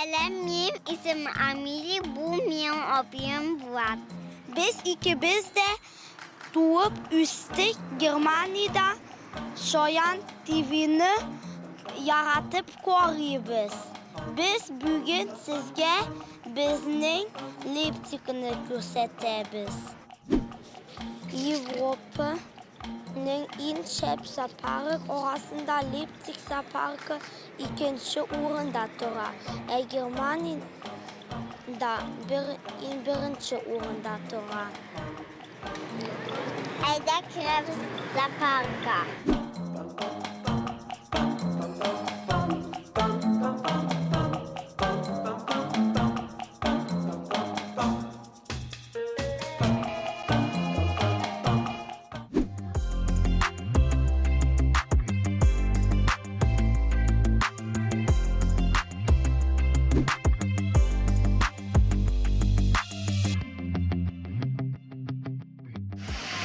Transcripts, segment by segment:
Сәлам, минем исемем Амили, бу минем абыем Булат. Без икебез дә туып үстек Германиядә, Шаян ТВны яратып карыйбыз. Без бүген сезгә безнең Лейпцигны күрсәтәбез. Европа ның иң шәп зоопарк арасында Лейпциг зоопаркы икенче урында тора, ә Германиядә иң беренче урында тора. Әйдә керәбез зоопаркка.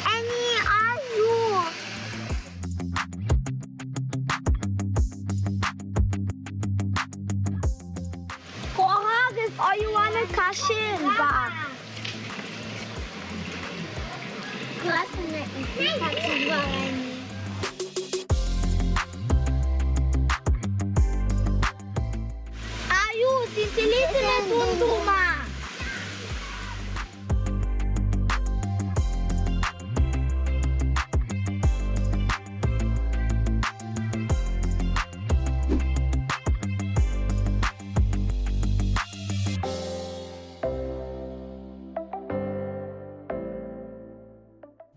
Әни, аю! Карагыз, аюларның кашын бар. Классно, ике бар, әни. Аю, син телисеңме тундурма?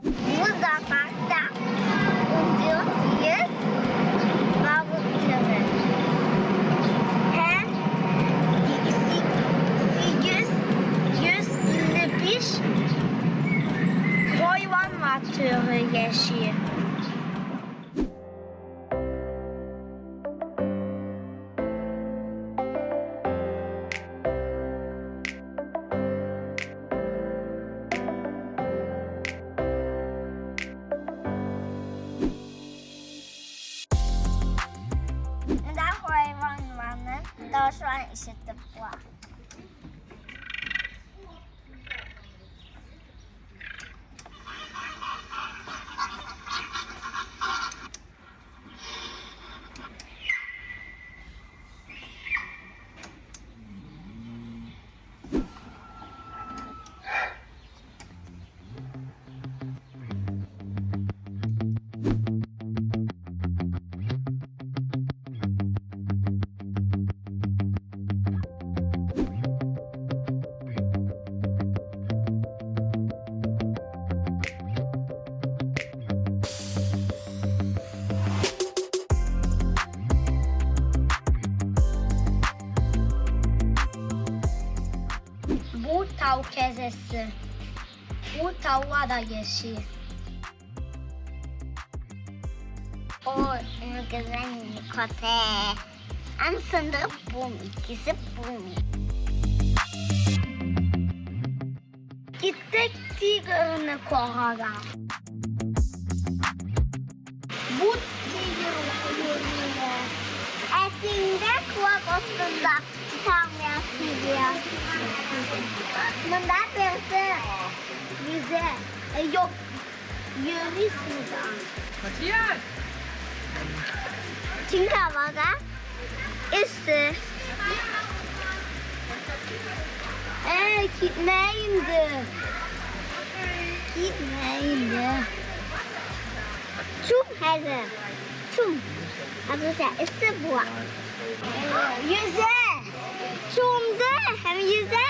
Бу зоопаркта 1400 балык төре һәм 855 хайваннар төре яши. Монда хайваннарның тавышларын ишетеп була. Бу тау кәзәсе. Ул тауларда яши. Ой, кызым коте. Аны сындырып булмый, кисеп булмый. Киттек тигрны карарга. Бу тигр йөрүе. Ә тиңдә кулак астында тоталмый тигр. Монда берсе йөзә. Юк, йөри суда. Матиас! Чөнки һавада эссе. Әй, китмә инде. Китмә инде. Чум хәзер. Чум. Хәзер эссе була. Йөзә. Чумды һәм йөзә.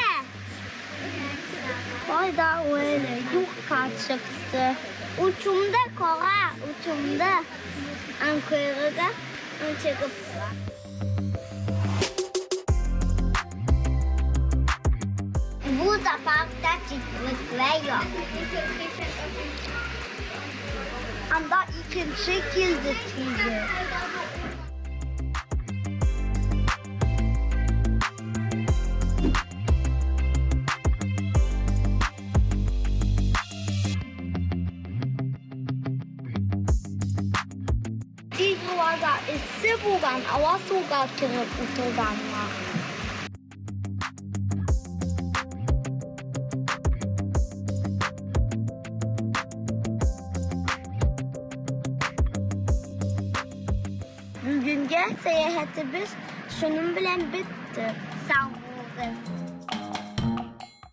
Кайда ул әле? Юкка чыкты. Ул чумды, кара, ул чумды. Аның койрыгы чыгып тора. Бу зоопаркта читлекләр юк. Анда икенче килде тигр. Тигрларда эссе булган, алар суга кереп утырганнар. Бүгенгә сәяхәтебез шуның белән бетте. Сау булыгыз.